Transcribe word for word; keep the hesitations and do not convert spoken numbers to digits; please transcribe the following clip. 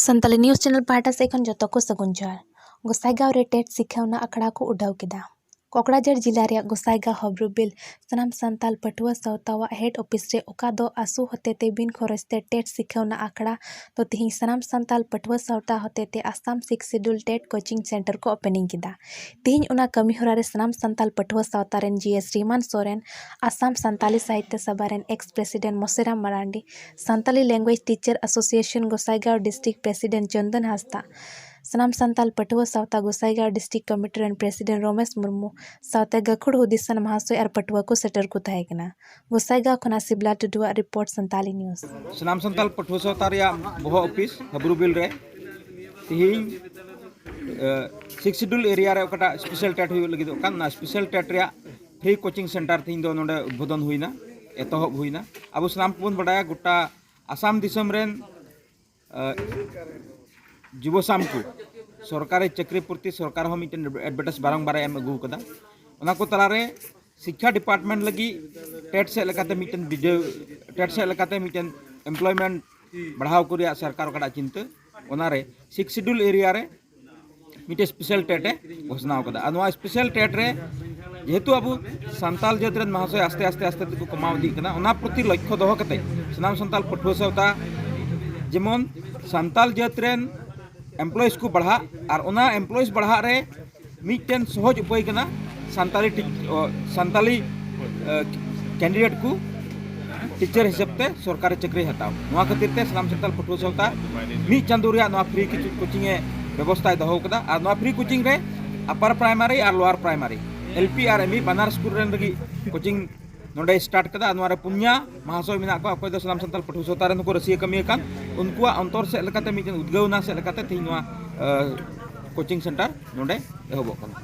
Santali news channel ᱯᱟᱦᱴᱟ ᱥᱮᱫ ᱠᱷᱚᱱ ᱡᱚᱛᱚ ᱠᱚ ᱥᱟᱹᱜᱩᱱ ᱡᱚᱦᱟᱨ᱾ ᱜᱚᱸᱥᱟᱭᱜᱟᱸᱣ ᱨᱮ ᱴᱮᱴ ᱥᱤᱠᱷᱟᱹᱣᱱᱟ ᱟᱠᱷᱲᱟ ᱠᱚ ᱩᱰᱟᱹᱣ ᱠᱮᱫᱟ᱾ ᱠᱚᱠᱲᱟᱡᱷᱟᱲ ᱡᱤᱞᱟ ᱨᱮᱭᱟᱜ ᱜᱚᱸᱥᱟᱭᱜᱟᱸᱣ ᱦᱚᱵᱨᱩᱵᱤᱞ ᱥᱟᱱᱟᱢ ᱥᱟᱱᱛᱟᱞ ᱯᱟᱹᱴᱷᱩᱣᱟᱹ ᱥᱟᱶᱛᱟᱣᱟᱜ ᱦᱮᱰ ᱚᱯᱷᱤᱥ ᱨᱮ, ᱚᱠᱟ ᱫᱚ ᱟᱥᱩ ᱦᱚᱛᱮᱛᱮ ᱵᱤᱱ ᱠᱷᱚᱨᱚᱪ ᱛᱮ ᱴᱮᱴ ᱥᱤᱠᱷᱟᱹᱣᱱᱟ ᱟᱠᱷᱲᱟ ᱫᱚ ᱛᱤᱦᱤᱧ ᱥᱟᱱᱟᱢ ᱥᱟᱱᱛᱟᱞ ᱯᱟᱹᱴᱷᱩᱣᱟᱹ ᱥᱟᱶᱛᱟ ᱦᱚᱛᱮᱛᱮ Assam six schedule TET coaching centre ᱠᱚ ᱳᱯᱮᱱᱤᱝ ᱠᱮᱫᱟ᱾ ᱛᱤᱦᱤᱧ ᱚᱱᱟ ᱠᱟᱹᱢᱤ ᱦᱚᱨᱟ ᱨᱮ ᱥᱟᱱᱟᱢ ᱥᱟᱱᱛᱟᱞ ᱯᱟᱹᱴᱷᱩᱣᱟᱹ ᱥᱟᱶᱛᱟ ᱨᱮᱱ ᱡᱤ ᱮᱥ ᱨᱤᱢᱟᱱ ᱥᱚᱨᱮᱱ, ᱟᱥᱟᱢ ᱥᱟᱱᱛᱟᱞᱤ ᱥᱟᱦᱤᱛᱭᱚ ᱥᱚᱵᱷᱟ ᱨᱮᱱ ex president Moseram Marandi, Santali language teacher association Gossaigaon district president Chandan Hansda, ᱥᱟᱱᱟᱢ ᱥᱟᱱᱛᱟᱞ ᱯᱟᱹᱴᱷᱩᱣᱟᱹ ᱥᱟᱶᱛᱟ ᱜᱚᱸᱥᱟᱭᱜᱟᱸᱣ ᱰᱤᱥᱴᱨᱤᱠᱴ ᱠᱚᱢᱤᱴᱤ ᱨᱮᱱ ᱯᱨᱮᱥᱤᱰᱮᱱᱴ ᱨᱚᱢᱮᱥ ᱢᱩᱨᱢᱩ ᱥᱟᱶᱛᱮ ᱜᱟᱹᱠᱷᱩᱲ ᱦᱩᱫᱤᱥᱟᱱ ᱢᱟᱦᱟᱥᱚᱭ ᱟᱨ ᱯᱟᱹᱴᱷᱩᱣᱟᱹ ᱠᱚ ᱥᱮᱴᱮᱨ ᱠᱚ ᱛᱟᱦᱮᱸ ᱠᱟᱱᱟ᱾ ᱜᱚᱸᱥᱟᱭᱜᱟᱸᱣ ᱠᱷᱚᱱᱟᱜ ᱥᱤᱵᱞᱟ ᱴᱩᱰᱩᱣᱟᱜ ᱨᱤᱯᱳᱨᱴ, ᱥᱟᱱᱛᱟᱞᱤ ᱱᱤᱭᱩᱡᱽ᱾ ᱥᱟᱱᱟᱢ ᱥᱟᱱᱛᱟᱞ ᱯᱟᱹᱴᱷᱩᱣᱟᱹ ᱥᱟᱶᱛᱟ ᱨᱮᱭᱟᱜ ᱵᱚᱦᱚᱜ ᱚᱯᱷᱤᱥ ᱦᱟᱵᱨᱩᱵᱤᱞ ᱨᱮ ᱛᱤᱦᱤᱧ ᱥᱤᱠᱥ ᱥᱤᱰᱩᱞ ᱮᱨᱤᱭᱟ ᱨᱮ ᱚᱠᱟᱴᱟᱜ ᱥᱯᱮᱥᱟᱞ ᱴᱮᱴ ᱦᱩᱭᱩᱜ ᱞᱟᱹᱜᱤᱫᱚᱜ ᱠᱟᱱ, ᱚᱱᱟ ᱥᱯᱮᱥᱟᱞ ᱴᱮᱴ ᱨᱮᱭᱟᱜ ᱯᱷᱨᱤ ᱠᱳᱪᱤᱝ ᱥᱮᱱᱴᱟᱨ ᱛᱤᱦᱤᱧ ᱫᱚ ᱱᱚᱰᱮ ᱩᱫᱵᱳᱫᱚᱱ ᱦᱩᱭᱱᱟ, ᱮᱛᱚᱦᱚᱵ ᱦᱩᱭᱱᱟ᱾ ᱟᱵᱚ ᱥᱟᱱᱟᱢ ᱠᱚᱵᱚᱱ ᱵᱟᱰᱟᱭᱟ, ᱜᱚᱴᱟ ᱟᱥᱟᱢ ᱫᱤᱥᱚᱢ ᱨᱮᱱ ᱡᱩᱵᱚ ᱥᱟᱢ ᱠᱚ ᱥᱚᱨᱠᱟᱨᱤ ᱪᱟᱹᱠᱨᱤ ᱯᱨᱚᱛᱤ ᱥᱚᱨᱠᱟᱨ ᱦᱚᱸ ᱢᱤᱫᱴᱮᱱ ᱮᱰᱵᱷᱟᱨᱴᱟᱭᱤᱡᱽ ᱵᱟᱨᱚᱝᱵᱟᱨ ᱮ ᱮᱢ ᱟᱹᱜᱩ ᱟᱠᱟᱫᱟ᱾ ᱚᱱᱟ ᱠᱚ ᱛᱟᱞᱟᱨᱮ ᱥᱤᱠᱠᱷᱟ ᱰᱤᱯᱟᱨᱴᱢᱮᱱᱴ ᱞᱟᱹᱜᱤᱫ ᱴᱮᱴ ᱥᱮᱫ ᱞᱮᱠᱟᱛᱮ ᱢᱤᱫᱴᱮᱱ ᱵᱤᱰᱟᱹᱣ, ᱴᱮᱴ ᱥᱮᱫ ᱞᱮᱠᱟᱛᱮ ᱢᱤᱫᱴᱮᱱ ᱮᱢᱯᱞᱚᱭᱢᱮᱱᱴ ᱵᱟᱲᱦᱟᱣ ᱠᱚ ᱨᱮᱭᱟᱜ ᱥᱚᱨᱠᱟᱨ ᱚᱠᱟᱴᱟᱜ ᱪᱤᱱᱛᱟᱹ, ᱚᱱᱟᱨᱮ ᱥᱤᱠᱥ ᱥᱤᱰᱩᱞ ᱮᱨᱤᱭᱟ ᱨᱮ ᱢᱤᱫᱴᱮᱱ ᱥᱯᱮᱥᱟᱞ ᱴᱮᱴ ᱮ ᱜᱷᱳᱥᱱᱟ ᱟᱠᱟᱫᱟ᱾ ᱟᱨ ᱱᱚᱣᱟ ᱥᱯᱮᱥᱟᱞ ᱴᱮᱴ ᱨᱮ ᱡᱮᱦᱮᱛᱩ ᱟᱵᱚ ᱥᱟᱱᱛᱟᱞ ᱡᱟᱹᱛ ᱨᱮᱱ ᱢᱟᱦᱟᱥᱚᱭ ᱟᱥᱛᱮ ᱟᱥᱛᱮ ᱟᱥᱛᱮ ᱛᱮᱠᱚ ᱠᱚᱢᱟᱣ ᱤᱫᱤᱜ ᱠᱟᱱᱟ, ᱚᱱᱟ ᱯᱨᱚᱛᱤ ᱞᱚᱠᱠᱷᱚ ᱫᱚᱦᱚ ᱠᱟᱛᱮ ᱥᱟᱱᱟᱢ ᱥᱟᱱᱛᱟᱞ ᱯᱟᱹᱴᱷᱩᱣᱟᱹ ᱥᱟᱶᱛᱟ ᱡᱮᱢᱚᱱ ᱥᱟᱱᱛᱟᱞ ᱡᱟᱹᱛ ᱨᱮᱱ ᱮᱢᱯᱞᱚᱭᱤᱡᱽ ᱠᱚ ᱵᱟᱲᱦᱟᱜ, ᱟᱨ ᱚᱱᱟ ᱮᱢᱯᱞᱚᱭᱤᱡᱽ ᱵᱟᱲᱦᱟᱜ ᱨᱮ ᱢᱤᱫᱴᱮᱱ ᱥᱚᱦᱚᱡᱽ ᱩᱯᱟᱹᱭ ᱠᱟᱱᱟ ᱥᱟᱱᱛᱟᱞᱤ ᱴᱤᱪ-, ᱚ, ᱥᱟᱱᱛᱟᱞᱤ, ᱮ, ᱠᱮᱱᱰᱤᱰᱮᱴ ᱠᱚ ᱴᱤᱪᱟᱨ ᱦᱤᱥᱟᱹᱵ ᱛᱮ ᱥᱚᱨᱠᱟᱨᱤ ᱪᱟᱹᱠᱨᱤ ᱦᱟᱛᱟᱣ᱾ ᱱᱚᱣᱟ ᱠᱷᱟᱹᱛᱤᱨ ᱛᱮ ᱥᱟᱱᱟᱢ ᱥᱟᱱᱛᱟᱞ ᱯᱟᱹᱴᱷᱩᱣᱟᱹ ᱥᱟᱶᱛᱟ ᱢᱤᱫ ᱪᱟᱸᱫᱳ ᱨᱮᱭᱟᱜ ᱱᱚᱣᱟ ᱯᱷᱨᱤ ᱠᱤᱪᱷᱩ ᱠᱳᱪᱤᱝ ᱮ ᱵᱮᱵᱚᱥᱛᱷᱟᱭ ᱫᱚᱦᱚ ᱠᱟᱫᱟ, ᱟᱨ ᱱᱚᱣᱟ ᱯᱷᱨᱤ ᱠᱳᱪᱤᱝ ᱨᱮ ᱟᱯᱟᱨ ᱯᱨᱟᱭᱢᱟᱨᱤ ᱟᱨ ᱞᱳᱣᱟᱨ ᱯᱨᱟᱭᱢᱟᱨᱤ, ᱮᱞ ᱯᱤ ᱟᱨ ᱮᱢ ᱤ ᱵᱟᱱᱟᱨ ᱥᱠᱩᱞ ᱨᱮᱱ ᱞᱟᱹᱜᱤᱫ ᱠᱳᱪᱤᱝ ᱱᱚᱰᱮ ᱥᱴᱟᱨᱴ ᱠᱟᱫᱟ᱾ ᱟᱨ ᱱᱚᱣᱟ ᱨᱮ ᱯᱩᱱᱭᱟ ᱢᱟᱦᱟᱥᱚᱭ ᱢᱮᱱᱟᱜ ᱠᱚᱣᱟ, ᱚᱠᱚᱭ ᱫᱚ ᱥᱟᱱᱟᱢ ᱥᱟᱱᱛᱟᱲ ᱯᱟᱹᱴᱷᱩᱣᱟᱹ ᱥᱟᱶᱛᱟ ᱨᱮᱱ ᱦᱚᱸᱠᱚ ᱨᱟᱹᱥᱤᱭᱟᱹ ᱠᱟᱹᱢᱤ ᱟᱠᱟᱱ, ᱩᱱᱠᱩᱣᱟᱜ ᱚᱱᱛᱚᱨ ᱥᱮᱫ ᱞᱮᱠᱟᱛᱮ, ᱢᱤᱫᱴᱮᱱ ᱩᱫᱽᱜᱟᱹᱣᱱᱟ ᱥᱮᱫ ᱞᱮᱠᱟᱛᱮ ᱛᱮᱦᱮᱧ ᱱᱚᱣᱟ, ᱮ, ᱠᱳᱪᱤᱝ ᱥᱮᱱᱴᱟᱨ ᱱᱚᱰᱮ ᱮᱦᱚᱵᱚᱜ ᱠᱟᱱᱟ᱾